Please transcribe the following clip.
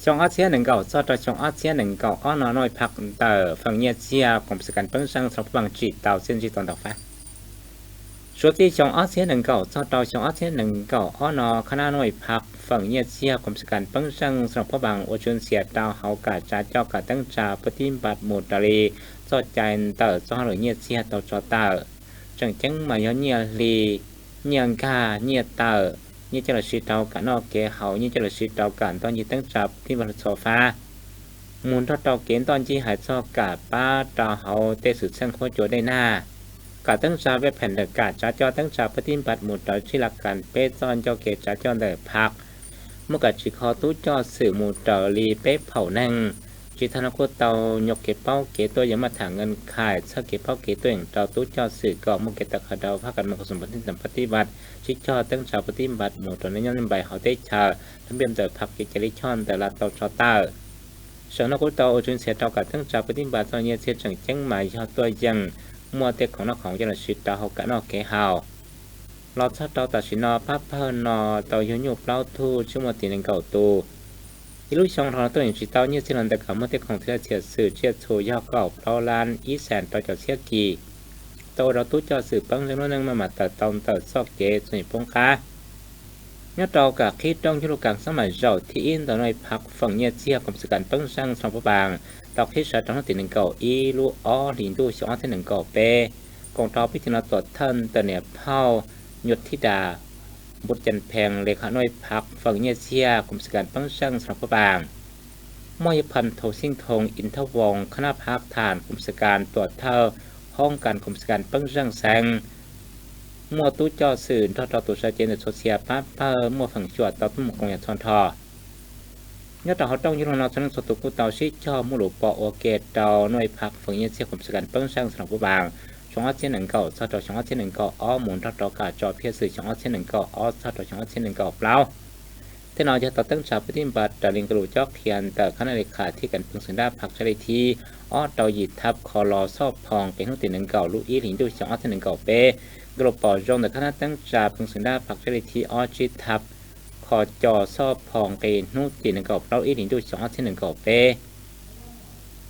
Xyoo ob txhiab nees nkaum txog rau xyoo ob txhiab nees nkaum ob no Naj Phaj ntawm feem nyiaj txiag koom xwm kas peeb zeej xoo Phab Npaas tsim tau txiaj ntsig tau ntau fab. Suav txij xyoo ob txhiab nees nkaum txog rau xyoo ob txhiab nees nkaum ob no, khab nab Naj Phaj feem nyiaj txiag koom xwm kas peeb zeej xoo Phab Npaas ua tswv ntxhias rau hauv kam tsav coj kam teeb tsa pab tib npas mus raws li txoj cai ntawm txoj hauj lwm nyiaj txiag tau tso tawm. Tseem ceeb mas yog nyiaj hli, nyiaj nkag, nyiaj tawm, nyiaj coj los siv rau kam noj kev haus, nyiaj coj los siv rau kam ntoj ncig teeb tsa pab tib npas txhua fab, mus nrog rau kev ntoj ncig hais txog kam pab rau hauv tej xwm txheej huab cua dej nag. Kam teeb tsa vej pheem ntawm kam tsav coj teeb tsa pab tib npas mus raws tsib laj kas peb txoj ncauj kev tsav coj ntawm Phaj, muaj kam tsis kho tub coj xwm mus raws li peb phaum neeg. Tsis tag no kuj tau nyuam kev paub kev tuaj yeem maj tham nqee khais txhawb kev paub kev tuaj yeem rau tub coj xwm kom muaj kev tawm qhawv rau phab kas moos kas xoos pab tib npas, pab tib npas, sib coj teeb tsa pab tib npas mus rau neej nyob neej npais hauv teb chaws, lub npiaj ntawm Phaj kev cai lij choj ntawm Laj tau tso tawm. Seem no kuj tau ua tswv ntxhias rau kam teeb tsa pab tib npas txoj nyiaj txiag tseem ceeb mas yog tuaj yeem muaj tej khoom noj khoom coj los siv rau hauv kam noj kev haus. Los txog rau tam sim no pab pawg no tau yug nyuj plaub tug, tsib muaj tim nees nkaum tus. Ib lub xyoo dhau los tuaj yeem tsis tau nyiaj txiag los ntawm kam muaj tej khoom txiav txim xwm tsiaj txhu yog kaum plaub lab ib xees rau caum txhiab kis, tau ua rau tub coj xwm peeb zeej lub neej maj mam tawm tau ntawm txoj kev txom nyem poob qab. Nyob rau kam qhib rooj yug lub kas xab mam zaum thib ib ntawm Naj Phaj feem nyiaj txiag koom xwm kas peeb zeej xoo Phab Npaas tau qhib sawv rau hnub tim nees nkaum ib lub ob hlis ntuj xyoo ob txhiab nees nkaum peb, koom rau pib tim no tuam thawj ntawm niam phauj Nyuas Thib Das Npus Cas Phees, le kham Naj Phaj feem nyiaj txiag koom xwm kas peeb zeej xoo Phab Npaas, muaj yawg Phas Thoos Xij Thoos Ib Thab Voos, khab nab Phaj tham koom xwm kas tuam thawj hoob kas koom xwm kas peeb zeej xeev, muaj tub coj xwm nrog rau tus sawv cev ntawm txhua txhia pab pawg muaj feem xyuam tau tuaj mus koom yam txhua nrho. Nyob rau hauv rooj yug lug no txhua leej txhua tus kuj tau sib cog muaj lus pom ua ke rau Naj Phaj feem nyiaj txiag koom xwm kas peeb zeej xoo Phab Npaas xyoo ob txhiab nees nkaum txog rau xyoo ob txhiab nees nkaum ob mus nrog rau kam tso phiaj xwm xyoo ob txhiab nees nkaum ob txog rau xyoo ob txhiab nees nkaum plaub. Tej no yog tau teeb tsa pab tib npas raws li nqe lus cob qhia ntawm khab nab le kham thib kas peev xwm nab Phaj Tsab Li thib ob rau yim thab kho los xoj phoo nqe hnub tim nees nkaum lub ib hlis ntuj xyoo ob txhiab nees nkaum peb, nqe lus pom zoo ntawm khab nab teeb tsa peev xwm nab Phaj Tsab Li thib ob tsib thab kho co xoj phoo nqe hnub tim nees nkaum plaub ib hlis ntuj xyoo ob txhiab nees nkaum peb.